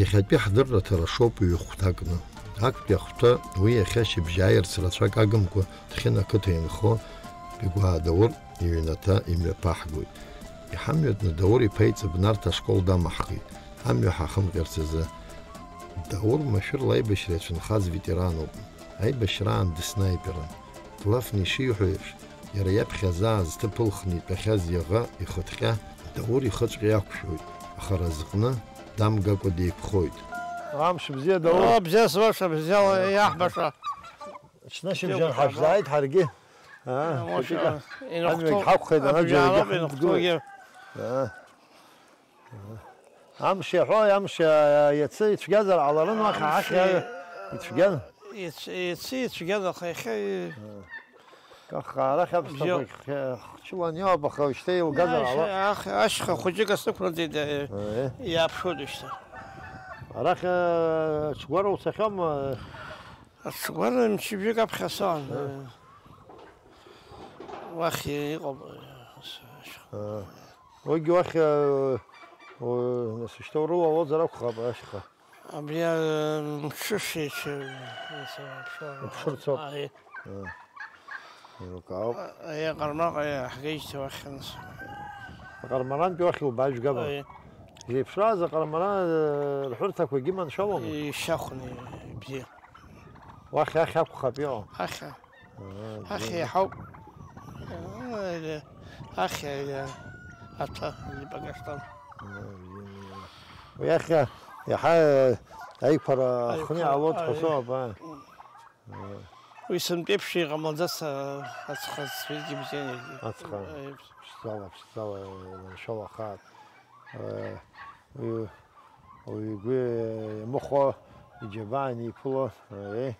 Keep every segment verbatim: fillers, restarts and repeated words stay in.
Иахьатәи ҳдырраҭара шоуп ҩ-хәҭакны. Актәи ахәҭа уи иахьа шьыбжьы ааирц рацәак агымкәа Ҭхьына ақыҭа инхо Бигәаа Даур иҩнаҭа имҩаԥаҳгоит. Иҳамҩатәны Даур иԥа иҵыԥнарҭа ашкол дамаҳхит, амҩа ҳахымҟьарц азы. Даур машәырла аибашьра иацәынхаз ветерануп. Аибашьраан дыснаиперын. Длафны ишиҳәо еиԥш, иара иаԥхьа заа зҭыԥ ылхны итәахьаз иаӷа ихыҭҟьа Даур ихыҵәҟьа иақәшәоит, аха разҟны дамгакәа деиқәхоит. Амш бзиа, Даур. О, бзиа сбаша, бзиала иаҳбаша. Ҽнышьыбжьон ҳашәзааит ҳаргьы. Аа, Амш, хәыҷык, инахәҭоу амҩагь ҳақәхеит, ана абжьаароуп, џьарагьы инахәҭоугьы. Ҳамҭгылоит. Аа. Амш иаҳәо, амш иа-, иацы ицәгьазар ҟаларын, уахь Амш ахьа и-, ицәгьан. Иц-, иацы ицәгьан, аха иахьа и-, Каххаа, арахь аԥсҭақәа бзиоуп. Хьчылан иоуп, аха уажәшьҭа илгазар Ашьха, ҟалап. Ах-, ашьха хәыҷык асықәнаҵеит, э, Э. Иааԥшуеит уажәшьҭа. Арахь, э, ҽгәара уцахьоума? Ацгәара мчыбжьык аԥхьа саан, Ы. Уахь иҟоуп, ы, ас-, ашьха. Ы. Уигьы уахь, ы, ы, нас шьҭа урылалозар акәхап, ашьха. Абри, ы, мҽышеиҽы, ы, ас-, ашьха. Уԥшырцоуп. Аи. Ы. Еилкаауп. А, аи, аҟармаҟа иаҳгеижьҭеи уахь, нас. Аҟармарантәи уахь иубаажәгама? Аи. Зеиԥшрааз аҟармара, ы, рҳәырҭақәагьы маншәалома? Ишьахәны, ибзиа. Уахь ахь акәхап иҟоу? Ахьа. Аа, Ахьа бзиа. Иаҳауп. Аа, ахьа, иа-, аҭәа, ипакаштан. Аа, бзиа, бзиа. Уи ахьа иаҳа, э, аиқәара Аиқәара, хны иаалоит ҳәа аи. Соуп, аа. М. Аа. Уи сынтәеиԥш иҟамлаӡац, а, ацха зцәигьы бзианагьы. Ацха. Аи. Ԥшӡала, ԥшӡала, маншәала хаак. Э, уи, уи игәы иамыхәо, иџьабаа аниԥыло, аиеи.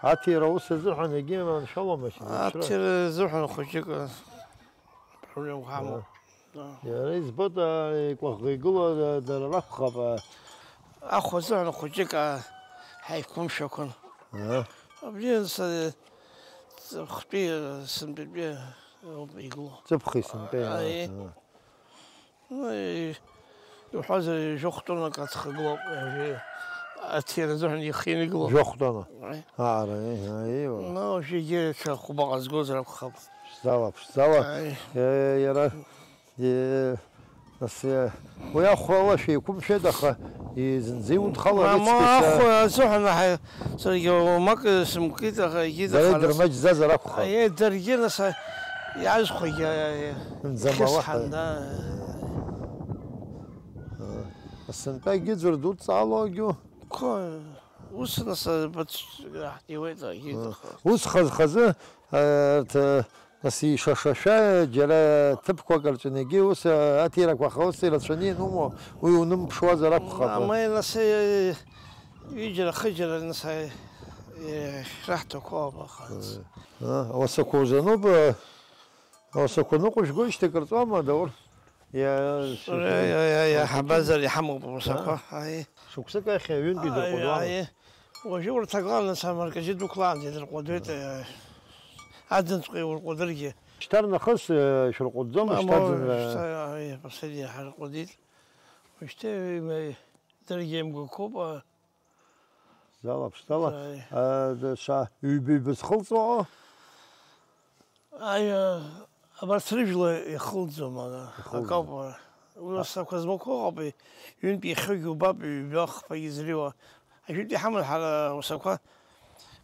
Аҭира ус азыҳәан егьи маншәалома шьҭа, зыԥшра? Аҭира азыҳәан хәыҷык, э, проблемқәа ҳамоуп. Э. Да. Иара избоит, а, икәаӷӷа игылоу, а, дара ракәхап, а. Ахә азыҳәан хәыҷык, а, ҳаиқәымшәақәан. Э. Абри са-, хтәи, сынтәатәи ауп игылоу. Ҵыԥхи сынтәеи, а, Аиеи. Э. Ну, и-, иуҳәозар, жәохә тоннак аҵх игылоуп, уажәы аҭира азыҳәан ихы ианикыло. Жәохә тонна? Аи. Ара, аи, аиеиуа. Ну, уажәы егьи ҽа хәба ҟазгозар акәхап. Ԥшӡала, ԥшӡала. Аи. Е, иара, е, нас, е, уи ахәала шәеиқәымшәеит, аха и-, зынӡа иудхалар Мама, ицкьыс, а, ахәа азыҳәан аҳа-, Саргьы уамак сымкит, аха егьи Дара дыҟалаз. Идырмаҷӡазар акәхап. Аиеи, даргьы, нас, а, иаазхәагьы, а, Нӡамала ихьысҳан, ҳәа. Да. Сынтәа егьи ӡәыр дудҵаалогьы? Қо, ус, нас, а, бац-, ҳдиуеит, егьи А. Дыҟалаз. Ус хаз-хазы, а, т-, Нас ишашашәа џьара ҭыԥқәак рҿы егьи ус аҭирақәа аха ус ирацәаны ианумоу, уи унымԥшуазар акәхап. Ма, нас, ҩыџьара, хыџьара, нас, раҳҭақәа ауп, аха. Ауасақәа узануп, ауасақәа ныҟәыжәгоижьҭеи акыр ҵуама, Даур? Иа-, Иа-, иа-, иаҳабазар иҳамоуп ауасақәа, А? Аи. Шықәсык ахь аҩынтәи Аи, дырҟәыдуама? Аи. Уажәы урҭ акланнацәа амаркаџьы дәықәлаанӡа идырҟәыдуеит, аӡынҵәҟьа иурҟәыдыргьы. Шьҭарнахыс, э, шәырҟәыдӡом, Мамоу, шьҭа аӡын, э, шьҭа, аи, последний ҳарҟәыдит. Уажәшьҭа, э, даргьы еимгәақәоуп, а. Зала, ԥшӡала. Аи. А, д-, ша, ҩба-ҩба зхылҵуа? Аи, а, абарҭ рыжәла ихылҵуам, ана, Ихылҵуам. Акауп, а. Уи А. Асақәа змақәоу ыҟоуп, ҩынтә иахьоугьы убап, ҩба хԥагьы зриуа. Ажәытә иҳаман ҳара усақәа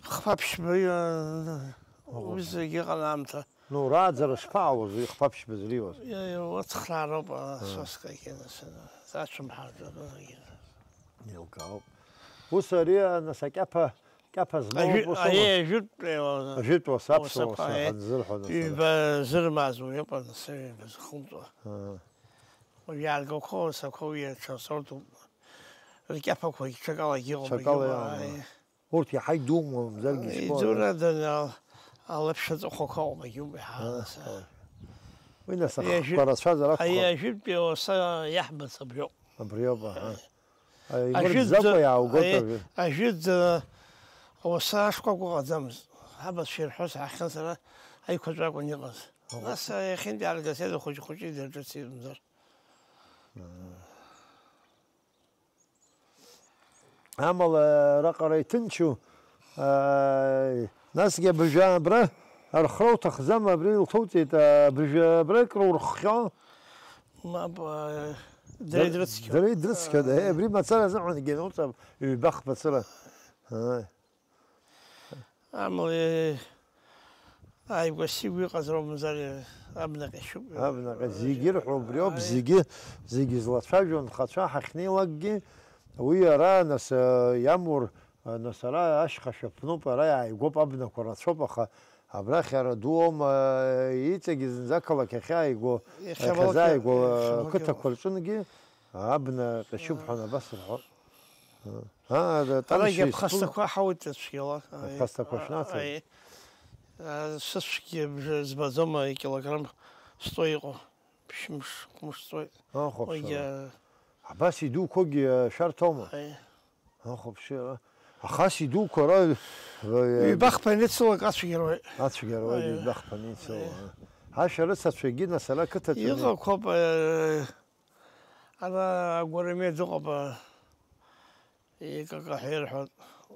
хԥа-ԥшьба, а, Ыҟоуп. Уи зегьы ыҟан аамҭа. Ну, рааӡара шԥаҟалоз, уи хԥа-ԥшьба зриуаз? Иа, иа, уацхраароуп, а, А. Сосқагьы, нас, ацәымҳарҭа, а, Еилкаауп. Ус ари, а, нас, акьаԥа, кьаԥа змоу Ажәы-, ус аума? Аиеи, ажәытәтәи уа-, Ажәытә уаса, аԥсуа уасақәа, уаса аиеи. Ҳәа дызырҳәо, нас, Ҩба зырмааз уи ыҟан, нас, ҩба зхылҵуа. А. Уажә иааргақәоу асақәа уи аҽа сортуп. Ркьаԥақәагь ҽакалагьы ыҟоуп, Ҽакала иҟоуп, иаауа. Аиеи. Урҭ иаҳа идумуам, даргьы ишԥоуа? Идура дара алаԥшаҵәҟьақәа ауп, егьуп, иаҳа, А, нас. А. Уи, нас, Уи ахқәа ажәит-, рацәазар акәхап. Аи, ажәытәтәи ауаса иаҳбац абриоуп. Абриоуп, аҳа. Аи. Аи, Ажәытәӡа-, имырӡакәа иааугоит аи, ажәы. Ажәытәӡа ауаса ашкәакәа ыҟаӡамызт. Ҳабацәа ирҳәоз ҳахьын сара аиқәаҵәа акәын иҟаз. Оҳо. Нас, а, иахьынтәи аргазеҭ хәыҷы-хәыҷы идырҿыц ирымзар. Мм. Амала раҟара иҭынчу, аа, насгьы абыржәы абра архра уҭахӡам, абри илҭоуҵеит, абыржәы абра икроурххьоу. Мап, аа, дара идрыцқьоуп. Дара идрыцқьоит, аа, абри мацара азыҳәангьы иануҵап, ҩба-хԥа цыра. Аа. Амала, ааигәа-сигәа иҟаз ракәымзар, абнаҟа ишьуп. Абнаҟа зегьы ирҳәо убриоуп, ааи, зегьы, зегьы злацәажәо анхацәа ҳахьнеилакгьы, уи ара, нас, иамур, нас, ара ашьха шәаԥноуп, ара иааигәоуп, абнақәа рацәоуп, аха абрахь ара ду аума, иҵегьы зынӡа ақалақь ахьааиго, иахьа иахьазааигәо ақалақь, иахьа ақалақь ақыҭақәа рҿынгьы абна ҟьашьуп ҳәа абас рҳәоит. Аа, да, арагьы таншьа аԥхасҭақәа ҳауеит цәгьала. Аԥхасҭақәа шәнаҭоит? Аи. Аа, сыцәгьа бжа збаӡом, акилограмм сто иҟоу. Ԥшьымш, хәмыш сто. Ахәаԥшра. Уигьы, аа, абас идуқәоугьы, аа, шәарҭоума? Аи. Ахәаԥшра. Ахас идуқәа ара, аа, ҩба-хԥа аницылак ацәгьаруеит. Ацәгьаруеит, аи, ҩба-хԥа аницылак. Аи. Ашәарыцацәагьы нас ара қыҭаҿы. Иҟақәоуп, аа, ара агәарамеи дыҟоуп, аа. Икакаҳәа ирҳәон.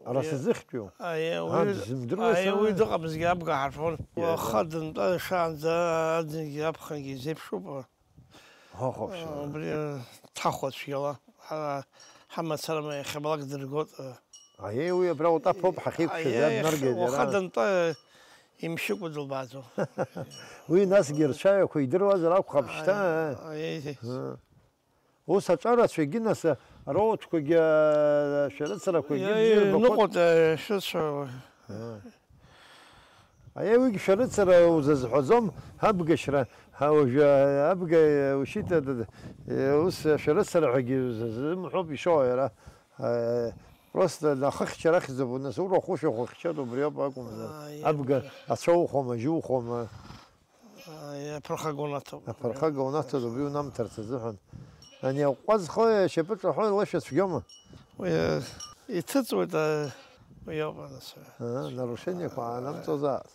Ара уи сзыхьтәиу? Аиеи, уи, аа, дызмдыруеи, аиеи, сара? Уи дыҟамызгьы абга ҳарфон. Иара. Уаха дынтәа шаанӡа аӡынгьы аԥхынгьы изеиԥшуп. Ҳахәаԥшра. Убри дҳахәо цәгьала. Ҳа-, ҳамацара ма иахьабалак дыргот. Аиеи, уи абра утәаԥоуп, ҳахьеиқәшәаз, аиеи, иаднаргеит уаха иара. Дынтәа имшьыкәа дылбааӡом. Уи насгьы рцәаҩақәа идыруазар акәхап шьҭа, аиеи, аа? Аиеи. Ус аҿарацәагьы, нас, ароутқәагьы, ашәарыцарақәагьы бзиарбақәоуп. Иаҩныҟәоит, ашәыцәа. Аа. Аиеи, уигь шәарыцара узазҳәаӡом, абгашьра, ҳа уажәы абга ушьит, ус ашәарыцара ҳәагьы узазымҳәоуп, ишоу иара. Просто ахыхьчара ахьӡуп, нас урахә ушәахә ухьчоит, убриоуп акәымзар. Аиеи. Абга ацәа ухәама, жьы ухәама. Аиеи, аԥырхага унаҭоит. Аԥырхага унаҭоит, убри унамҭарц азыҳәан. Ани аҟәҟәа зхоу ашьапы ҿаҳәо илашәа цәгьоума? Уи, э, иҭыҵуеит, э, уи ауп, анацәа. Аа, нарушениеқәа аанамҵозаап.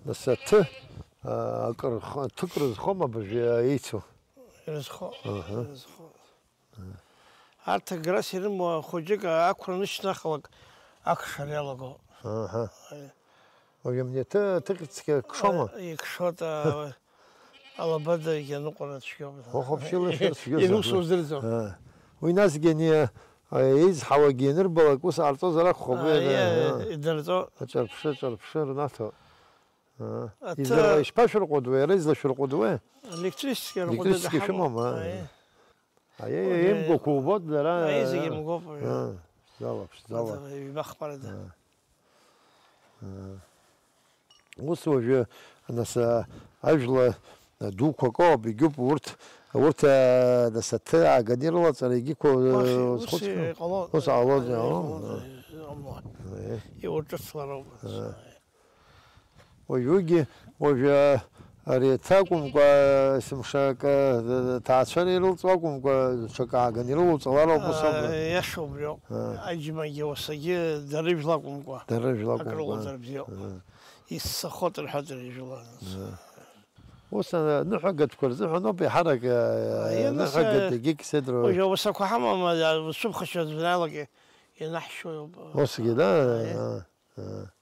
Нас аҭы, аа, акыр х-, ҭык рызхома абыржәы еицу? Ирызхо, аҳа, ирызхо. Арҭ аграс ирымоу хәыҷык ақәра нышьҭнахлак акшара иалаго. Аҳа. Аи. Уажәы амни аҭы-, аҭыхцқьа кшома? Аи, икшоит, а, алабада ианыҟәара цәгьоуп. Хәахәаԥшьыла шәыр цәгьоуп. Ианусу уздырӡом. А. Уи насгьы ани, а, еизҳауагьы ианырбалак ус ҟарҵозар акәхап, уи, аи, а, а, идырҵо. Аҿарԥшы, аҿарԥшы рнаҭо. А. Аҭы- Изыруа ишԥашәырҟәыдуеи, иара излашәырҟәыдуеи? Электрический рҟәыды. Электрический шәымоума? Аи. Аиеи, аиеи, имгәақәа убоит дара. Аиеи, зегьы имгоуп, аиеи. Аа, залаԥш, зала. Ҩба-хԥа рада. Аа. Аа. Ус уажәы, нас, а, ажәла дуқәак ауп, егьуп, урҭ, урҭ, а, нас, аҭы ааганы ирылаҵара егьиқәа, уахь, ус зхәыцхьоу? Иҟало-, ус ҟалоит, аиеи, аа, иҟалоит, аа. Иҟамло. Аиеи. Иурҿыцлароуп. Аа. Уажәыгьы, уажәы ари аҭакәымкәа, есымша акы, ҭаацәара ирылҵуа акәымкәа, ҽакы ааганы ирылоуҵалароуп ус аума? Иаша убриоуп. Аа. Аџьмагьы уасагьы дара ижәла акәымкәа. Дара ижәла акәымкәа. Акрылоуҵар бзиоуп. Аа. Иссахоит рҳәоит дара ижәла. Аа. Ус аныҳәагатәқәа рзыҳәан ауп еиҳарак, аа, нас, аныҳәагатә, аа, егьи кседро. Уажәы ауасақәа ҳамам, аа, уцәыԥхашьо жәеинраалак ианаҳшьоит. Усгьы, да? Аиеи. Аа.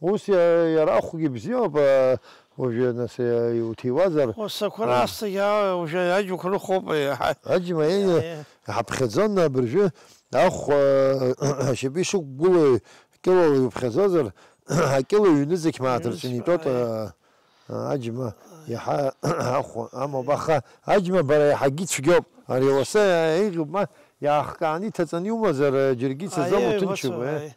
Ус иа-, иара ахәгьы бзиоуп, а, уажәы, нас, иа-, иуҭиуазар. Ус ақәа раасҭагь, а, уажәы аџьмақәа рыхәоуп, иаҳа. Аџьма, иа-, иа-, иаҳа. Иҳаԥхьаӡон абыржәы ахә, а, ашьапы ишықәгылоу кьылала иуԥхьаӡозар, акьыла ҩнызқь мааҭ рҿы инитәоит, а, Аџьма иаҳа ахә амоуп, аха аџьма бара иаҳагьы ицәгьоуп. Ари ауаса еиӷьуп, ма иаахкааны иҭаҵаны иумазар, џьаргьы ицаӡом, уҭынчуп, аиеи, уацәымшәаа, еи.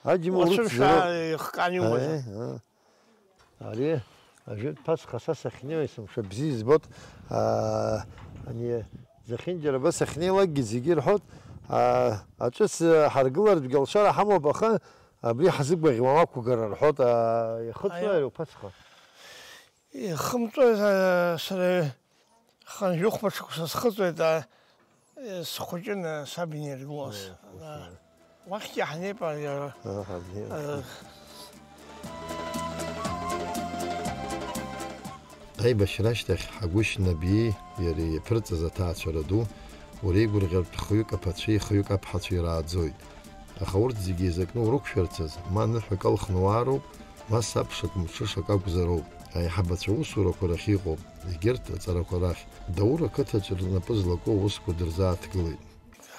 Аџьма урыцзароуп. Еихкааны иумазар. Аиеи, аа. Ари ажәытә Ԥасха са сахьнеиуа есымша бзиа избоит. Аа, ани зехьынџьара абас сахьнеилакгьы зегьы ирҳәоит, аа, аҿыц ҳаргылартә алшара ҳамоуп, аха Абри ҳзыгәаӷьуам ақәгара рҳәоит, аа, ихыҵуеи ари уԥацха? Ихымҵуеи, са, сара хынҩажәи хәба шықәса схыҵуеит, аа, схәыҷын, саб иниргылоз. Уахьгьы ҳнеип, аа, иара. Аҳа, бзиа. Э, Аибашьра ашьҭахь Ҳагәышь Набиеи иареи иаԥырҵаз аҭаацәара ду Уреигәырӷьартә хҩык аԥацәеи хҩык аԥҳацәеи рааӡоит. Аха урҭ зегьы еизакны урықәшәарцаз, ма ныҳәак алхны уаароуп, ма сабшак мҽышак акәзароуп. Аиҳабацәа аусурақәа рахь иҟоуп, егьырҭ аҵарақәа рахь. Даур ақыҭаҿы рнапы злаку аусқәа дырзааҭгылеит.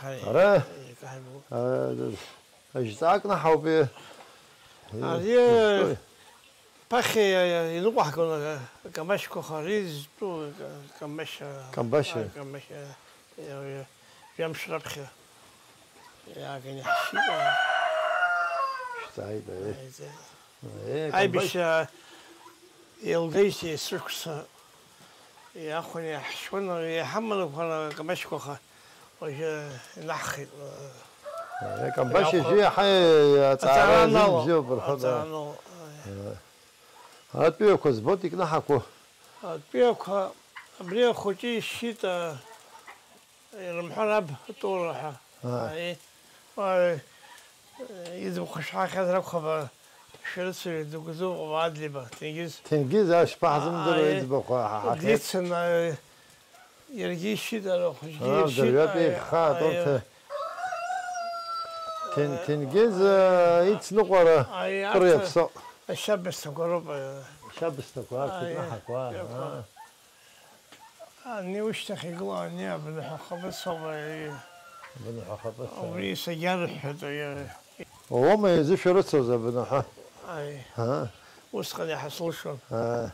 Ҳаи, Ара, икаҳаибоуп. А, ажьҵаа кнаҳауп, е. Ари, Стой. Ԥахьа иныҟәаҳгон акамбашьқәа, ари зтәу акамбашь, Камбашьа. Акамбашь, жәамш раԥхьа иааганы иаҳшьит. Шәҵааит, аиеи. Аиеи, Аибашьра еилгеижьҭеи есышықәса иахәаны иаҳшьуан, иҳаман акәхарын акамбашьқәа, аха уажәы инаҳхит. Аиеи, Камбашь абри иажы иаҳа аҵаара аҵаара азин аналоуп, бзиоуп рҳәоит, аҵаара аа. Аналоуп, аиеи. Атәыҩақәа збоит икнаҳақәо. Атәыҩақәа, абри ахәыҷы ишьит, а, ирымҳәар аб атәыра ҳәа. Аа. Аи, уаҩ, э, иӡбахә шәҳәахьазар акәхап, а, шәарыцаҩы дыгәзыӷәӷәа Адлеиба, Ҭенгиз. Ҭенгиз, аа, шԥаҳзымдыруа, аи, иӡбахә ҳа-, ҳаҳахьеит. Дицын, а, Иаргьы ишьит, ара хәыҷгьы Аа, ишьит, дырҩатәи аи, ихаат аи, урҭ, аи. Ҭен-, Ҭенгиз, аа, ицныҟәара аи, кыр арҭ иаԥсоуп. Ашьабсҭақәа роуп, аи. Ашьабсҭақәа, арҭ Аи, икнаҳақәа, иақәа. Аа. Ани ушьҭахь игылоу ани абныҳәа хабыцоуп, аи. Абныҳәа хабыцоуп. Убри сагьарҳәҳәеит, аи. Уома изышәарыцоз абныҳәа? Аи. Аа. Усҟан иаҳа слышон. Аа.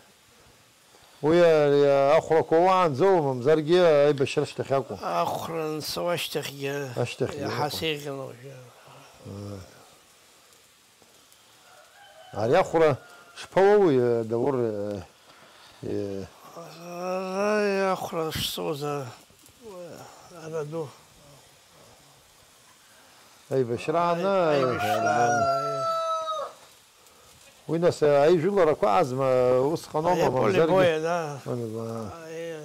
Уи ари ахәрақәа уаанӡоу, мамзаргьы аибашьра ашьҭахь акәу? Ахәра анцо ашьҭахьгьы Ашьҭахьгьы иаҳа акәу? Сеиӷьын уажәы. Аа. Ари ахәра шԥауоуи, Даур, э, э? Ара ахәра шсоуз, а, ара ду. Аибашьрааны, Аи-, аибашьрааны, аи. Уи нас, аижәыларақәа азма, усҟан аума, Аи, мамзаргьы? Поле боя, да. Поле боя. Аи.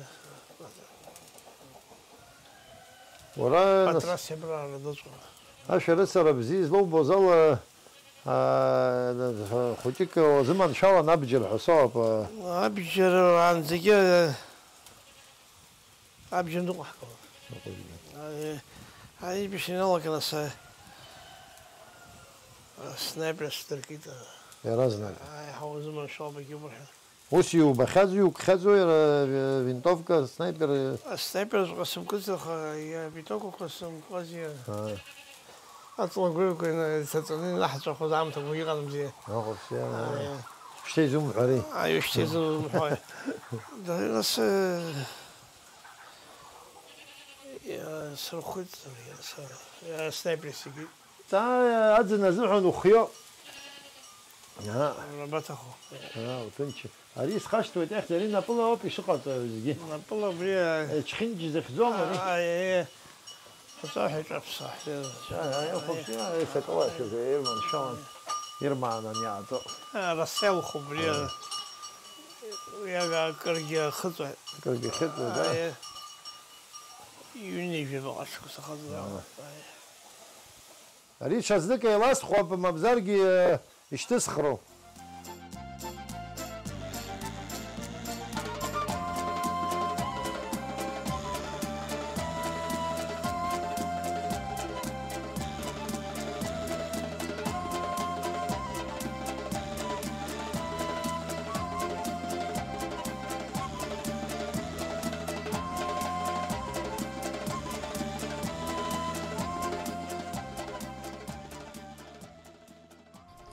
Уара, нас, Патрас Ибрагьим дыцәо. Ашәарыцара бзиа излоубоз ала, аа, хәыҷык уазыманшәалан абџьар ҳәа соуп, аа. Абџьар уаанӡагьы Абџьар ныҟәаҳгон. Ныҟәаҳгон. Аи, аибашьра иналаган аса, а, снайпер сдыркит, а. Иаразнак. Аи, ҳаузыманшәалбагьы убырҳәа. Ус иубахьаз, иукхьазу, иара, э, винтовка, снайпер, э? А, снайпер ҟасымкыцыз, аха, иа, винтовкақәа сымкуази. Аа. Аҵла гәаҩақәа ина-, иҭаҵаны инаҳҵәахуаз аамҭақәа иҟан бзиа. Аҟәа бзиа, Аиа. Шьҭа изумҳәари? Аиа, шьҭа изумҳәари? Да, нас, э, иа-, сырхәит, иа-, са-, иа-, снайпер сикит. Та, аӡын азыҳәан ухио. Иа. Рабаҭаху. Иа, уҭынчы. Ари схашҭуеит, ех, ари напыла ауп ишыҟаҵаҩ зегьы. Напыла убри, а, Ечхинџь захьӡом ари. А, а, а, а. Аҵәаҳәа иҿаԥса. А, а, а, хәыҷы, а, исакалашәа, ирманшәалан, ирмаанан иааҵо. А, расел хәы убри, а. Уи ага акыргьы ахыҵәеит. Акыргьы ахыҵәеит, да? А, а. Ҩынҩажәаба ҟаҽқәа сахыҵуеит. А. А, а. Ари ҽазнык еиласхәап, мамзаргьы, э, ишьҭысхроу.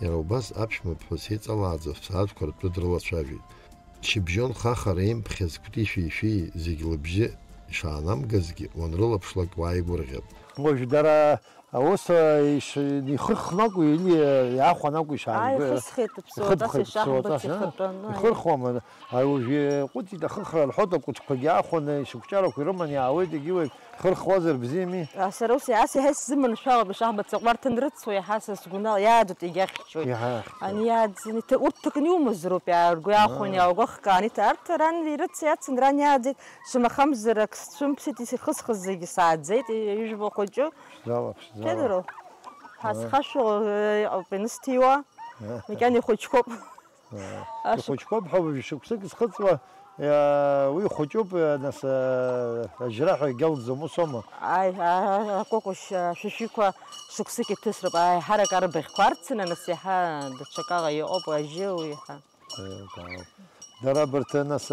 Иара убас аԥшәма ԥҳәыс еиҵалааӡа ԥсаатәқәа ртәы дрылацәажәеит. Шьыбжьон хаха реимԥхьаз кәтишәи-шәии зегь лыбжьы ишаанамгазгьы, уанрылаԥшлак уааигәырӷьап. Уажә дара аус, а, иш-, ихырхны акәу или, а, иаахәаны акәу ишаанагои? Ааихысхьеит, ԥсуаҵас Ихыбхеит, ишаҳбац ԥсуаҵас, а? Ихатәаны, аи. Ихырхуама? Ааи, уажә иаҟәыҵит ахыхра, рҳәоит, акәытқәагьы аахәаны, ишыкәҷарақәа ирыманы иаауеит, егьиуеит, хырхуазар бзиами? А, сара ус, ас иаҳа исзыманшәалоуп, ишаҳбац аҟәарҭ анрыцу, иаҳа са сгәанала, иаадоит, егьахьчоит. Иаҳа иахьчоит. Ани иаадҵын, иҭа-, урҭ ҭакны иумазароуп, иаарго, иаахәаны, Аа. иаауго, ахкаан, иҭ-, арҭ ран ирыц иацын, ран иааӡеит, шамахамзар ак сцәымԥсит, исырхысхыз зегьы сааӡеит, ҩажәа хәыҷы. Ԥшӡала, ԥшӡала. Ԥедро, Аа. ҳазхашәало, э, иҟоуп, ианысҭиуа, Аа. макьана ихәыҷқәоуп. Ихәыҷқәоуп ҳәа уажә шықәсык зхыҵуа, уи хәыҷуп, нас, ажьра ҳәа егьалҵӡом, ус аума? Аи, акәакәашь ашәишәиқәа шықәсык иҭысроуп, аиҳарак арбаӷьқәа арцыны, нас иаҳа даҽакала иҟоуп ажьы уи ҳәа. Дара абарҭ, нас,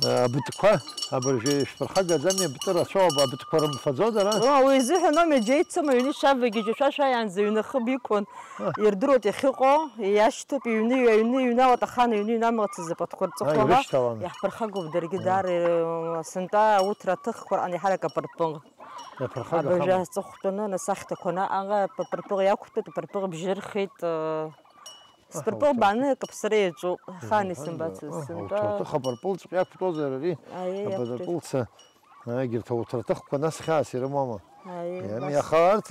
абытқәа, абыржәы ишәԥырхагаӡами, абытәы рацәоуп, абытқәа рымфаӡо дара? Уи изыҳәан аума, џьа ицома, аҩны ишавагьежьуа шәа шәаанӡа аҩны ахыб иқәын. Ирдыруеит иахьыҟоу, иашьҭоуп, иҩны, иҩны иҩналоит, ахан иҩны иҩнамлацыз апатқәа рҵыхәала ирышьҭалан. Иаҳԥырхагоуп даргьы даара, сынтәа ауҭра аҭыхқәа рҟан иаҳарак апырпыл. Абыржәы аҵыхәтәаны, нас ахьҭақәа наҟ-ааҟ апырпыл иақәтәоит, апырпыл бжьы рхеит, э, спырпыл бааны акаԥсара иаҿуп, ахан исымбацыз сынтәа. Ауҭраҭых апырпылҵәҟьа иақәтәозар ари? Аиеи, апырпылҵәҟьа. Егьырҭ ауҭраҭыхқәа нас хьаас ирымоума? Аиеи, иами, нас. Аха арҭ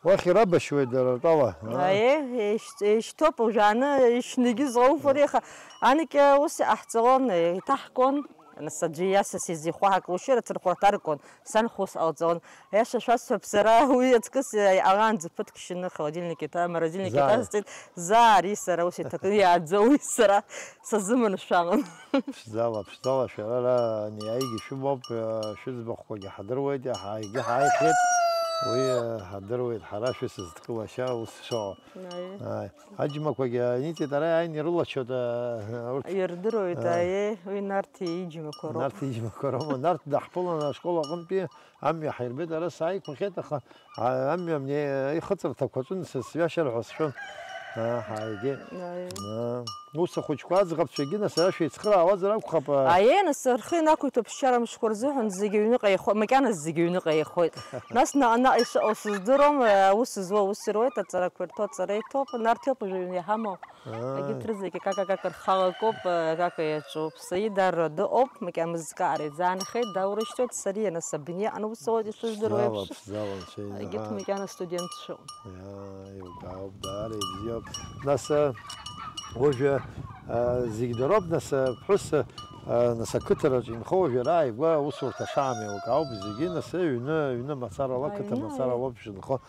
уахь ирабашьуеит дара ртәала, а? Аиеи, еишь-, еишьҭоуп, уажәааны ишьнагьы злоуфари, аха анкьа ус иҟаҳҵалон, еиҭаҳкуан, нас аӡәы иасас изихәаҳак лушьыр ацырхәарҭа аркуан, сан хәыс ҟалҵалон. Аиаша шәасҳәап, сара уи аҵкыс иҟалаанӡа ԥыҭк шьны, холодильник иҭа-, морозильник иҭасҵеит, заа ари сара ус иҭакны иааӡо, уи сара сазыманшәалан. Ԥшӡала, ԥшӡала, шәара ара ани ааигьы шәымоуп, э, шәыӡбахәқәагьы ҳадыруеит, иаҳа-, егьи ҳааихьеит, уи, э, ҳадыруеит, ҳара шәысызҭкылашьа ус шыҟоу. Аиеи. Ааи. Аџьмақәагьы аниҵеит, ара иааины ирылаччоит, э, урҭ. Ирдыруеит, аиеи, уи Нарҭ иџьмақәа роуп. Нарҭ иџьмақәа роума? Нарҭ даҳԥыланы ашкол аҟынтәи амҩа ҳаирбеит, ара сааиқәхахьеит, аха, а, амҩа мне ихыҵырҭақәа аҿын, са сҩашьар ҳәа сшәон. Аа, ҳаигеит. Аиеи. Аа, ус ахәыҷқәа аӡӷабцәагьы, нас, ара шәеицхыраауазар акәхап, а. Аиеи, нас, рхы инақәиҭуп ԥсшьара мшқәа рзыҳәан зегьы аҩныҟа еихо-, макьаназ зегьы аҩныҟа еихоит. Нас наҟ-наҟ ишыҟоу сыздыруам, аус зуа аус ируеит, аҵарақәа ирҭо аҵара иҭоуп, Нарҭ иоуп уажәы аҩны иҳамоу. Аа. Егьырҭ рызегьы акака-кака рхала акоуп, акака иаҿуп. Саид арра дыҟоуп, макьана мызкаара изаанхеит, даурышьҭуеит, сариа нас абни аҟны ус ауеит ишыздыруа еиԥш. Ԥшӡала, ԥшӡала, анцәа инапы. Егьырҭ макьана студентцәоуп. Иа, еилкаауп, даара ибзиоуп. Нас, а, уажәы, а, зегь дароуп, нас, а, ԥҳәыс, а, нас, ақыҭараҿ инхо уажәы ара ааигәа аусурҭа шаам еилкаауп зегьы, нас, аҩны, аҩны мацарала, ақыҭа мацарала ауп ишынхо.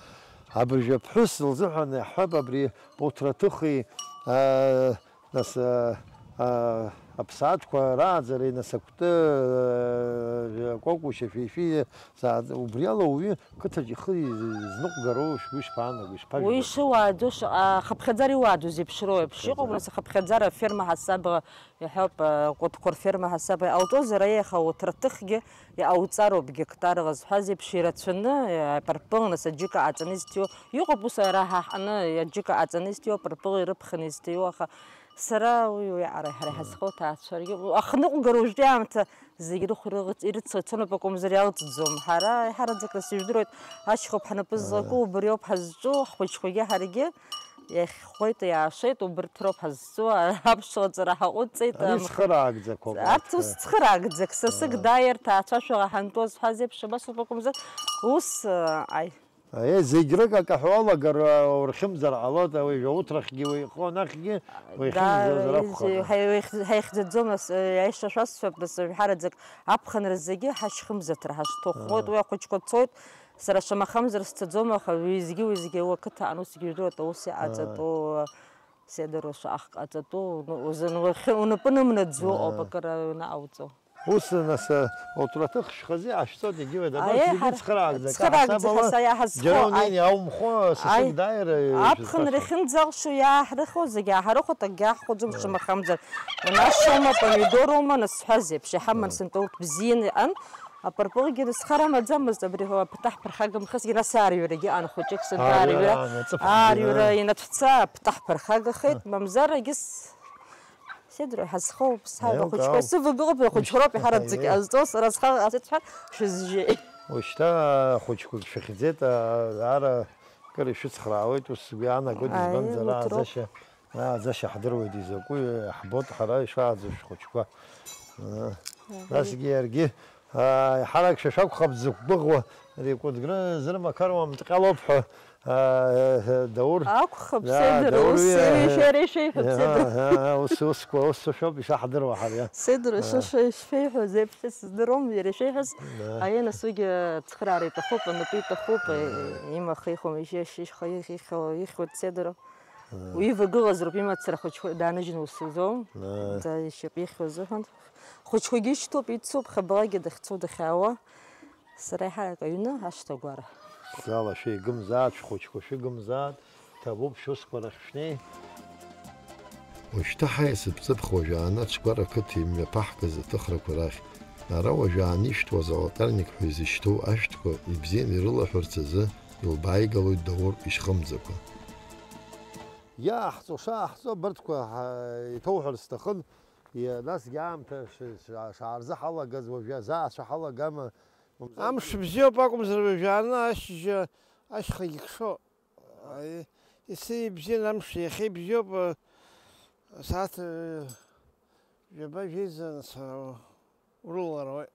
Абыржәы аԥҳәыс лзыҳәан иаҳҳәап, абри уҭраҭыхи, а, нас, а, а, аԥсаатәқәа рааӡареи, нас, акәты, а, акәакәушь, ашәишәи, заа-, убриала ауаҩы қыҭаҿ ихы изныҟәгароу шәгәы ишԥаанаго, ишԥажәбо? Уи шыуаадоу, шаҟа хыԥхьаӡара иуаадоу зеиԥшроу еиԥш иҟоуп, нас ахыԥхьаӡара аферма ҳасабала иҳәоуп, а, акәытқәа рферма ҳасабала иҟауҵозар, аиеи, аха уҭраҭыхгьы иҟауҵароуп гектарла зҳәаз еиԥш, ирацәаны, апырпыл, нас, аџьыка ҟаҵаны изҭиуа. Иҟоуп ус ара ҳа ҳҟны аџьыка ҟаҵаны изҭиуа, апырпыл ирыԥхын изҭиуа, аха сара уи, уи аҟара ҳара иҳазхоу ҭаацәарагьы, ахныҟәгара уажәтәи аамҭа зегь рыхә ирыццо ицон акәымзар иалҵӡом. Ҳара аиҳараӡак нас ижәдыруеит, ашьхоуп ҳнапы злаку, убриоуп ҳазҿу, ҳхәыҷқәагьы ҳаргьы. Иахьхәеит, иаашеит, убырҭ роуп ҳазҵу, аԥшәмацәа ҳаҟәыҵҵеит, ари амх-, цхыраагӡақәоуп, арҭ ус цхыраагӡак, сасык дааир, ҭаацәашәала ҳантәоу зҳәаз еиԥш, абас ауп акәымзар, ус, аи. Аиеи, зегь рык акаҳәа уалагар, урхьымӡар ҟалоит, уи жәауҭрахьгьы уеихо, анахьгьы уеихьымӡазар акәхап. Ҳаихьӡаӡом, нас, аиаша шәасҳәап, нас, жәҳәараӡак аԥхынра зегьы ҳашьхымзаҭра ҳашҭаххоит, уи ахәыҷқәа цоит, Сара шамахамзар сцаӡом, аха уеизгьы-уеизгьы уи ақыҭа аҟны усгьы ижәдыруеит, аус иҟаҵатәу, седр ушаах ҟаҵатәу, узын уахьы унапы нымнаӡо ауп акыр аҩны ауҵо. Ус, нас, уҭраҭых шьхазы иаашәҵоит, егьиуеит, абас зегьы цхыраагӡак, цхыраагӡак ҳасабала, ҳаса иаҳазхо, џьара унеин иаумхо, сасык дааир, аԥхынра иахьынӡалшо иааҳрыхуа зегьы ааҳарыхәоит, акгьы аҳхәаӡом, шамахамзар, анашоума, помидорума, нас сҳәаз еиԥш, иҳаман сынтәа урҭ бзианы иҟан, Апырпылгьы рызхара амаӡамызт, абри аԥыҭаҳԥырхагамхазгьы, нас аарҩарагьы аан хәыҷык сынтәа аарҩра, аарҩра инаҭәца аԥыҭаҳԥырхагахеит, мамзар агьыс седр ҳазхоуп, сҳаиба хәыҷқәа сывагылоуп, хәыҷқәа роуп иҳараӡак иҟазҵо, сара схы ҟасҵеит сҳәар, шәызжьеит. Уажәшьҭа ахәыҷқәагь шәыхьӡеит, ара акыр ишәыцхраауеит, ус сгәы иаанагоит, избанзар, ааӡашьа. Ааӡашьа ҳдыруеит изакәу, иаҳбоит ҳара ишааӡо шәхәыҷқәа. Насгьы иаргьы, аа, еиҳарак шәа шәакәхап дзықәгәыӷуа, ари акәыдгра зырмақаруам, ҭҟьалоуп ҳәа, аа, Даур. Акәхап, Седр, ус еиуеишәа иара ишәеиҳәо, Седр. Ус, усқәа, ус шәоуп ишаҳдыруа ҳара. Седр, ишәеиҳәоз еиԥш сыздыруам, иара ишеиҳәаз. Аиеи, нас уигьы ацхыраара иҭахуп, анапы иҭахуп, имаха ихәа, ишьха ихьуеит Седр. Уи ивагылазароуп имацара ахәыҷқәа дааныжьны ус лзоуам. Аа. Ишьапы ихьуа азыҳәан. Хәыҷқәагьы ишьҭоуп, ицуп, хабалагьы дахьцо дахьаауа. Сара еиҳарак аҩны ашҭа агәара. Шәгәала шәеигымзааит, шәхәыҷқәа шәыгымзааит, ҭабуп шәусқәа рахь шәнеи. Уажәшьҭа ҳаиасып ҵыԥх уажәааны Ацәгәара ақыҭа имҩаԥаҳгаз аҭыхрақәа рахь. Ара уажәааны ишәҭуаз алатарник ҳәа изышьҭоу ашәҭқәа ибзианы ирылаҳәарц азы илбааигалоит Даур ишьхымӡақәа. Иааҳҵо, шааҳҵо абарҭқәа ҳа-, иҭоуҳәарц сҭахын, иа-, насгьы аамҭа ш-, ш-, шаарзыҳалагаз уажәы азаацәа ҳалагама, мамзаргьы. Амш бзиоуп акәымзар, уажәааны ашьыжьы ашьхагьы кшо. Аи, иацы ибзиан амш, иахьа ибзиоуп, асааҭ, э, жәаба жәеиза, нас, э, урылалар ауеит.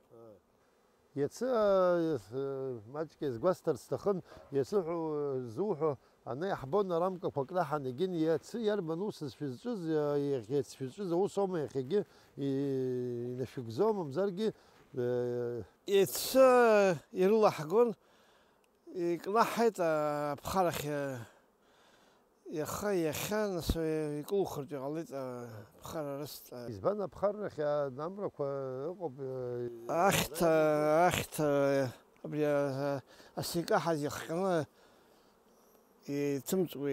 Иацы, э, маҷк иазгәасҭарц сҭахын, иацы ҳәа, э, зуҳәо, ана иаҳбон арамкақәа кнаҳан, егьин, иацы иарбан усыз шәызҿыз, э, иахьеиц шәызҿыз аус аума иахьагьы и-, инашәыгӡо, мамзаргьы, э, Иацы ирылаҳгон, икнаҳаит аԥхарахь, иаха, иахьа, нас, икылухыртә иҟалеит аԥхара рыст. Избан аԥхаррахь амрақәа ыҟоуп, э, Ахьҭа, ахьҭа, абри, а, асикаҳаз иахҟьаны иҭымҵуа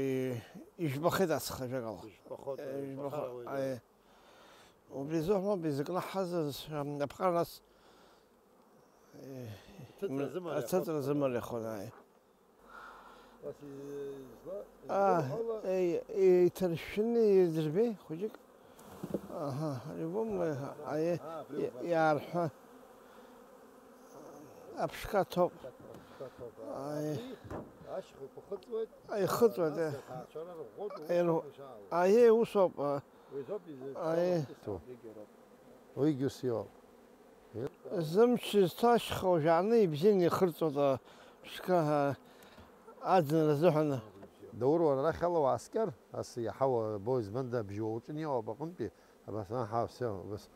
ижәбахеит ацха ажәакала. Ижәбахоит, Ижәбахо-, ижәбахара ауаҩы. Аи. Убри азыҳәан ауп изакәны ҳазыз, ам, аԥҟара нас, э, Аҭыҵра зымариахоит. Аҭыҵра зымариахоит, аи. Ас изла-, А, излоуҳәала, э, э, иҭаршәны идырбеи, хәыҷык? Аҳа, альбом, э, аи, а, абри и-, убас. Иаарҳәа. Аԥшқа ҭоуп. Аԥшқа ҭоуп, а. Аи. Абри ашьхақәа хыҵуеит. Аи, хыҵуеит, Нас э. Аҭаацәара рӷәӷәоуп, Аи, ус ру-, ишаауа. Аи, усоуп, а. Уи азоуп изы-, Аи. Уигьы ус иоуп. Зымч зҭашьхо жәааны ибзианы ихырҵоит, а, ԥшқа, а, аӡынра азыҳәан. Даур, уара арахь ала уааскьар, ас иаҳа уабо, избанда абжьы уаҿын иоуп аҟынтәи, абас, аҳа, всё, абас.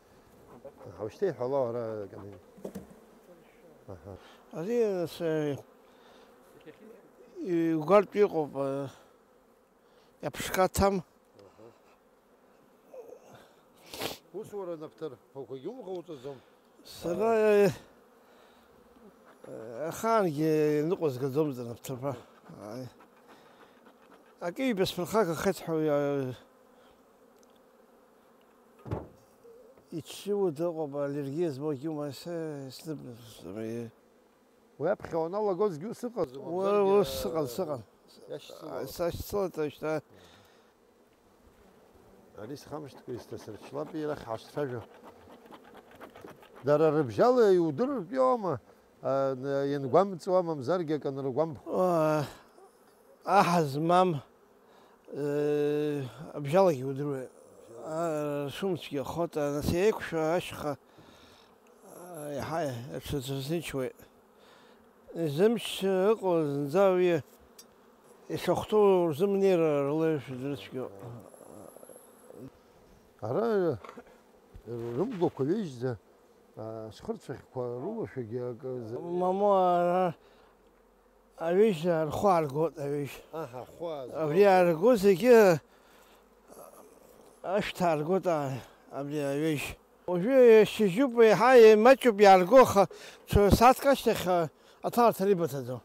Аҳа, ушьҭеиҳәала уара, Камил. Аҳа. Ари, ас, э, игәартә иҟоуп, э, Иаԥшқа ҭам. Аҳа. Усура напҭарқәагьы умӷауҵаӡом? Сара, э, ахаангьы ныҟәызгаӡомызт анапҭарқәа. Ааи. Акы ибасԥырхагахеит ҳәа, э, иҽшьуа дыҟоуп, аллергиа змоугьы умасе, снып-, Уи аԥхьа уаналагозгьы ус ыҟаӡам, Уа-, акгьы ус сыҟан, сыҟан. Иашьцыло. Сашьцылоит уажәшьҭа. Ари схамышҭкәа исҭасырчлап, ирахь ҳашцәажәо. Дара рыбжьала иудырыртә иоума, а, н-, иангәамҵуа, мамзаргьы акы аныргәамԥхо? Уа, аҳа змам, э, абжьалагьы удыруеит. А, ршәымцәгьа ахоит, а, нас еиқәшәа ашьха, а, иаҳа иҽазырзынчуеит. Изымч ыҟоу зынӡа уи ишахәҭоу рзымнеира рылаҩшәа дрыцәгьоуп. Ара рымгәақәа ҩежьӡа, а, схырцәаӷьқәа рылашәагьы акы з-, Мамоу, ара аҩежь рхәы ааргоит, аҩежь. Аҳа, ахәы аазго. Абри аарго зегьы ашәҭ ааргоит, а, абри аҩежь. Уажәы иашьыжьуп, еиҳа имаҷуп иаарго, аха ҽа сааҭк ашьҭахь, а, аҭаларҭа рибаҭаӡом.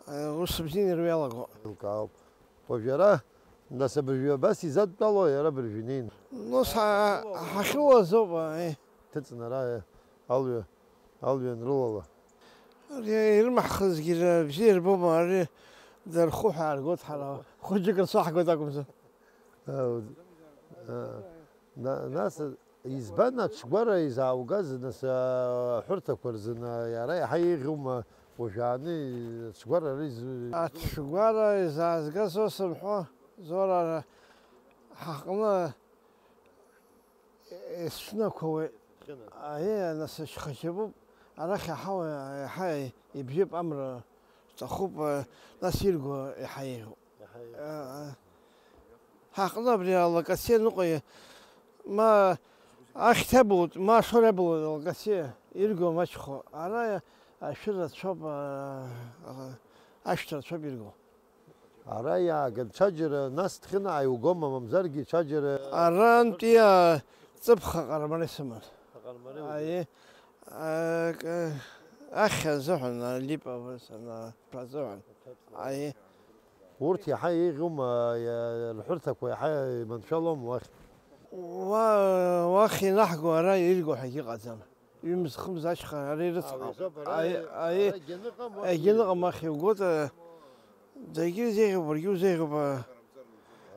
Ус бзианы ируалаго. Еилкаауп. Уажә иара, нас абыржәы абас изадтәалоу иара абыржәы инеин? Нас ҳа-, ҳахьыуазоуп, аи. Ҭыҵны ара, алҩа, алҩа анрылала. Ари ирымаҳхызгьы ра-, бзиа ирбома, ари дархәы ҳәа ааргоит ҳара. Хәыҷык рцәаҳгоит акәымзар. Ау, а, на-, нас Избан аҽгәара изааугаз, нас, аҳәырҭақәа рзын, а, иара иаҳа еиӷьума уажәааны аҽгәара ара изы-, Аҽгәара изаазгаз ус мҳәо, Зора, ара ҳаҟны есҽны ақәа ауеит. Аиеи, нас ашьха шьапуп, арахь иаҳауа, иаҳа ибжьыԥ амра рҭахуп, а, нас ирго иаҳа еиӷьуп. Иаҳа еиӷьуп. А, а. Ҳаҟны абри алакациа ныҟәа, ма ахьҭа былт, ма ашоура былт алакациа ирго маҷхо. Ара ашәы рацәоуп, а, а, ашәҭ рацәоуп ирго. Ара иааган ҽаџьара, нас дхьынааиугома, мамзаргьы ҽаџьара? Арантәи, а, ҵыԥх аҟармари сыман. Аҟармари угеит? Аиеи. А, к-, ахьа азыҳәан, а, липа ус, ана, азыҳәан. Аиеи. Урҭ иаҳа еиӷьума, иа-, рҳәырҭақәа иаҳа иманшәалоума уахь? Уа-, уахь инаҳго ара ирго ҳәагьы ыҟаӡам. Ҩымз-хымз ашьха ара ирыцҳауп. Аи, аи, аи, егьаныҟам уахь иугоит, а, дагьы изеиӷьуп, уаргьы узеиӷьуп, а,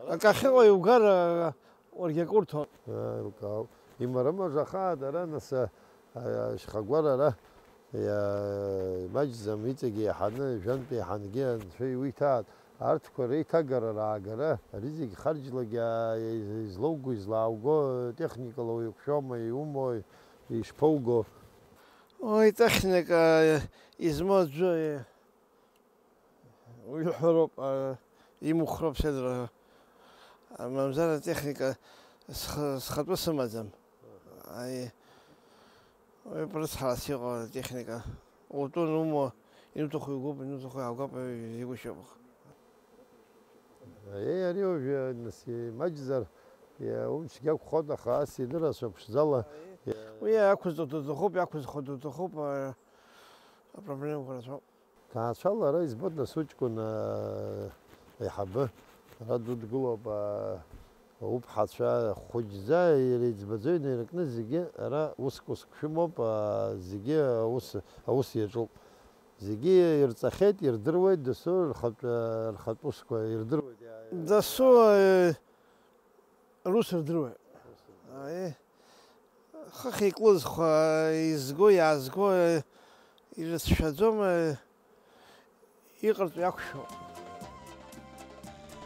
акы ахьыҟоу иугар, а, уаргьы акы урҭон. Еилкаауп. Имарымажахааит ара, нас, а, а, ашьхагәара ара, иа-, имаҷӡам, иҵегь еиҳаны, жәантә еиҳангьы анцәа иуиҭааит. Арҭқәа реиҭагара, раагара, ари зегь харџьлагьы, аа, излоуго, излаауго, техникала уеиқәшәома, иумои, ишԥоуго? Уи техника измоу аӡәы уиҳәароуп, а, имухроуп сеидра. Мамзар атехника сх-, схатәы сымаӡам. Аи. Уи рыцҳарас иҟоу атехника. Утәы анумоу, иуҭаху иугоуп, иуҭаху иааугап, игәышьоуп. Еи, ари уажәы, нас, имаҷзар, умчгьы акәхоит, аха ас инырацәа ԥшӡала. Уи иақәызҵо дыҭахуп, иақәызхуа дыҭахуп, а, апроблемақәа рацәоуп. Ҭаацәала ара избоит, нас, уҷкәын, аа, аиҳабы ара дыдгылоуп, аа, уԥҳацәа хәыҷӡа, иара иӡбаӡо инаиркны зегьы ара уск-уск шәымоуп, аа, зегьы аус, аус иаҿуп. Зегьы ирҵахьеит, ирдыруеит, дасу рхатә, рхатә усқәа ирдыруеит. Дасу, э, Рус рдыруеит. Аиеи. Хыхь икылызхуа, изго, иаазго, ирыцәшәаӡом, иҟарҵо иақәшәо.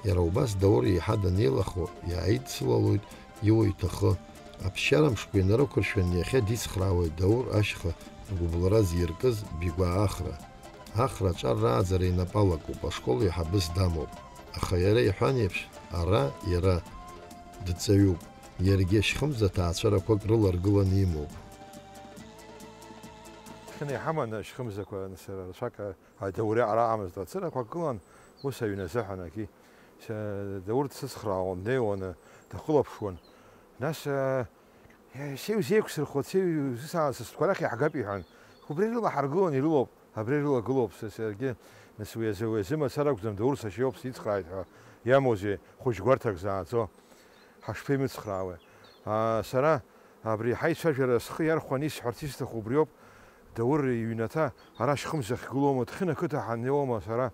Иара убас Даур еиҳа данеилахо, иааидсылалоит иуа иҭахы. Аԥсшьара мшқәа инарықәыршәаны иахьа дицхраауеит Даур ашьха агәыбылра зиркыз Бигәаа Ахра. Ахра аҿар рааӡара инапы алакуп, ашкол еиҳабыс дамоуп. Аха иара иҳәан еиԥш, ара иара дҵаҩуп. Иаргьы ашьхымза ҭаацәарақәак рыларгыланы имоуп. Хьына иҳаман ашьхымзақәа, нас, рацәак адаур аҟара амазт, ацырақәак гылан, ус аҩны азыҳәан, агьи, са, Даур дсыцхраауан, днеиуан, дахылаԥшуан. Нас, а, сеиузеиқәсырхо, сеиузысаан, са стәқәа рахь иаҳгап, иҳәан. Убри рыла ҳаргылон, ирылоуп. Абри рылагылоуп са, саргьы, нас, уи азы, уи азы мацара акәӡам, Даур сашьа иоуп, сицхрааит ҳәа иамоузеи, хәыҷ гәарҭак зааӡо, ҳашԥеимыцхраауеи? Аа, сара абри ҳаицәажәара схы иархәаны исҳәарц исҭаху убриоуп, Даур иҩнаҭа ара ашьхымза ахьгылоума, Дхьына ақыҭа ҳаннеиуама, сара,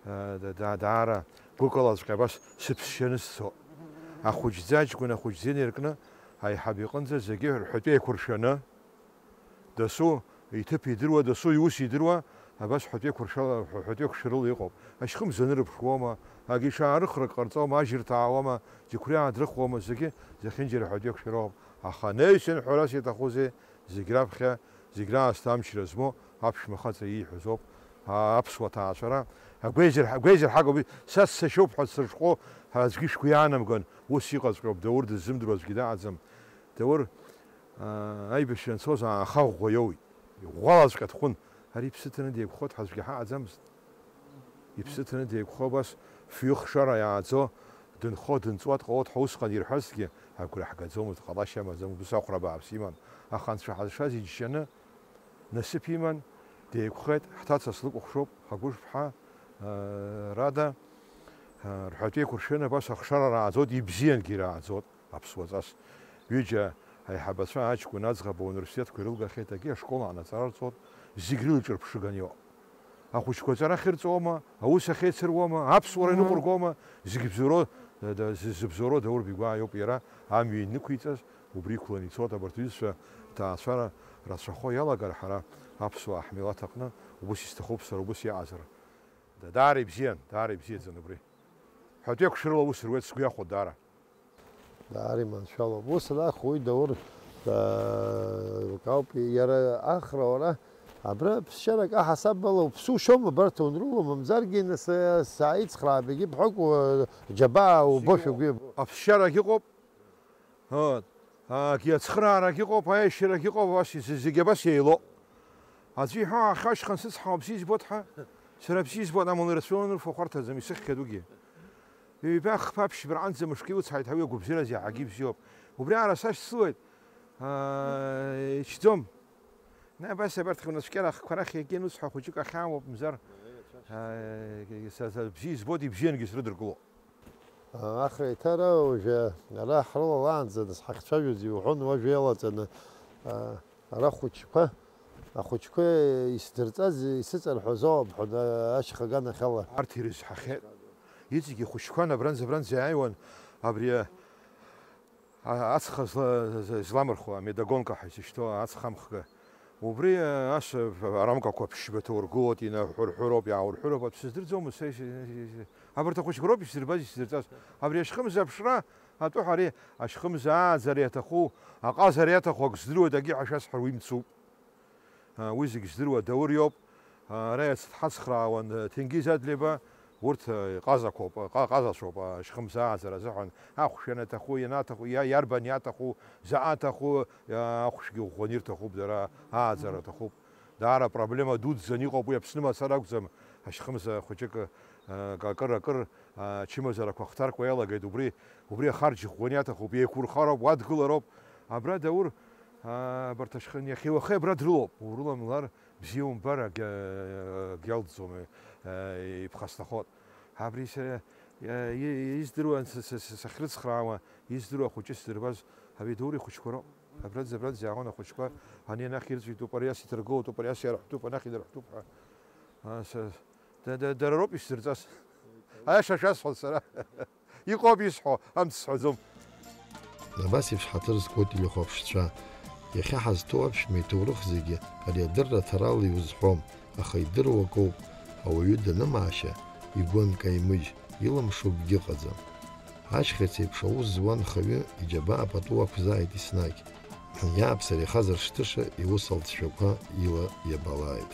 аа, да-, да-, даара гәыкалаҵәҟьа абас сыԥсшьаны сцо. Ахәыҷӡа аҷкәын ахәыҷӡа инаркны аиҳаб иҟынӡа зегьы рҳәатәы еиқәыршәаны, Дасу иҭыԥ идыруа, дасу иус идыруа, абас ҳәатәеиқәыршәала, ҳәатәеиқәшәарыла иҟоуп. Ашьхымза нырыԥшуома, агьи ҽаарыхрак ҟарҵома, ажьырҭа аауама, џьықәреи аадрыхуама, зегьы зехьынџьара ҳәатәеиқәшәароуп. Аха анаҩсан ҳәарас иаҭахузеи, зегь раԥхьа, зегь раасҭа амчра змоу аԥшәма хаҵа ииҳәозоуп, аа, аԥсуа ҭаацәара. Агәеизыр-, агәеизырҳагоуп, са сашьоуп ҳәа сырҽхәо, ҳара аӡәгьы шәгәы иаанамган, ус иҟаҵәҟьоуп, Даур дыззымдыруа аӡәгьы дыҟаӡам. Даур, аа, аибашьра анцоз ааха ӷәӷәа иоуит. Иӷәӷәалаҵәҟьа дхәын. Ари иԥсы ҭаны деиқәхоит ҳәа аӡәгьы ҳаҟаӡамызт. Иԥсы ҭаны деиқәхо абас фҩы-хшара иааӡо, дынхо, дынҵуа дҟалоит ҳәа усҟан ирҳәазҭгьы агәра ҳгаӡомызт, ҟалашьа амаӡам, убыс ахәра бааԥс иман. Аха анцәа ҳазшаз иџьшьаны насыԥ иман, деиқәхеит, ҳҭаца слыкәыхшоуп, Хагәыш-ԥҳа, аа, Рада, аа, рҳәатәеиқәыршәаны абас ахшара рааӡоит, ибзиангьы ирааӡоит. Аԥсуаҵас. Ҩыџьа аиҳабацәа аҷкәын аӡӷаб ауниверситетқәа ирылгахьеит, агьи ашкол аҟны аҵара рҵоит, зегь рылаҿырԥшыганы иҟоуп. Ахәыҷқәа аҵара ахьырҵоуама, аус ахьеицыруама, аԥсуара иныҟәыргома, зегь бзоуроу, да, да, зы-, зыбзоуроу Даур Бигәаа иоуп иара амҩа инықәиҵаз, убри иқәланы ицоит, абарҭ аҩызцәа ҭаацәара рацәахо иалагар ҳара аԥсуаа ҳмилаҭ аҟны убыс исҭахуп сара, убыс иҟазар. Да, даара ибзиан, даара ибзиаӡан убри. Ҳәатәеиқәшәарыла аус руеит, сгәы иахәоит даара. Даара иманшәалоуп. Ус анакәха, уи Даур, аа, лкаауп. Иара Ахра уара, абра ԥсшьарак аҳасабала уԥсы ушьома, абарҭ аунрыло, мамзаргьы нас, сааицхраабегьы бҳәоуп, уа, џьабаа убошәа гәы иабо. Аԥсшьарагь ыҟоуп. Ҳы. Агьи ацхыраарагь ыҟоуп, аиашьарагь ыҟоуп, абас, зегь абас еилоуп. Аӡәы иҳәо аахьашьхан сыцҳауп, сизбоит ҳәа. Сара бзиа избоит, амала ирацәоу анырфо хәарҭаӡам, исыхьхьеит уигьы. Ҩба-хԥа ԥшьбаҟанӡа мышкы иуцҳаит ҳәа уи агәыбзиаразы иаҳагьы ибзиоуп. Убри аара сашьцылоит, аа, ичӡом. Абас абарҭ рнацәкьара ахқәа рахь иагьа нуцҳа хәыҷык ахьаамоуп, мзар, аа, са, са бзиа избоит, ибзиангьы срыдыркыло. Ахра иҭара уажәы ара ҳрылалаанӡа нас ҳахьцәажәоз иуҳәон уажәы иалаҵаны, аа, ара хәыҷқәа, ахәыҷқәа исдырҵаз, исыҵарҳәаз ауп ҳәа, ашьха аганахьала. Арҭ ирызҳахьеит. Иҵегьы ихәыҷқәан абранӡа-абранӡа иааиуан, абри, а, ацха зла-, з-, зламырхуа, амедогонка ҳәа изышьҭоу ацха амхга. Убри, а, ас, а, арамкақәа ԥшьба ҭаургылоит, инаҳәырҳәыроуп, иааурҳәыроуп, атә сыздырӡомызт, са ис-, ис-, ис-, абарҭ ахәыҷқәа роуп исдырбаз, исдырҵаз. Абри ашьхымза аԥшра, атәы ҳәа ари ашьхымза ааӡара иаҭаху, аҟазара иаҭаху ак здыруеит, акгьы ҳәа шәасҳәар уи мцуп. А, уи зегь здыруа Даур иоуп. А, ара иацдҳацхраауан, а, Ҭенгиз Адлеиба, урҭ, а, ҟазақәоуп, а, ҟа-, ҟазацәоуп, а, ашьхымза ааӡара азыҳәан. Ахәшә ианаҭаху, ианаҭаху, иа-, иарбан иаҭаху, заҟа аҭаху, а, ахәшәгьы ӷәӷәаны ирҭахуп, дара ааӡара аҭахуп. Даара проблема дуӡӡаны иҟоуп уи, Аԥсны мацара акәӡам, ашьхымза хәыҷык, а, акыр, акыр, а, ачымазарақәа хҭаркуа иалагеит, убри, убри ахарџь ӷәӷәаны иаҭахуп, еиқәурхароуп, уадгылароуп. Абра Даур, а, абарҭ ашьхын иахьеи уахеи абра дрылоуп, урыламлар, бзиа умбар, агьа-, агьалҵӡом, э, иԥхасҭахоит. Абри сара, э, и-, издыруан с-, с-, с-, сахьрыцхраауа, издыруа ахәыҷы сдырбаз, абри Даур ихәыҷқәа роуп. Абранӡа, абранӡа иааон ахәыҷқәа, ани анахь ирӡәитәуп, ари ас иҭаргылоуп, ари ас иарҳәтәуп, анахь инарҳәтәуп ҳәа. А, са, да, да, дара роуп исзырҵаз. Аиаша шәасҳәон сара. Иҟоуп исҳәо, амц сҳәаӡом. Абас еиԥш ҳаҭыр зқәу ателехәаԥшцәа, иахьа ҳазҭоу аԥшәма иҭоурых зегьы ари адырра аҭарала иузҳәом, аха идыруа акоуп, ауаҩы данымаашьа, игәы анкаимыжь, илымшо акгьы ыҟаӡам. Ашьхыц еиԥш аус зуа анхаҩы иџьабаа пату ақәзааит еснагь. Иааԥсара ихаз аршҭыша иус алҵшәақәа ила иабалааит.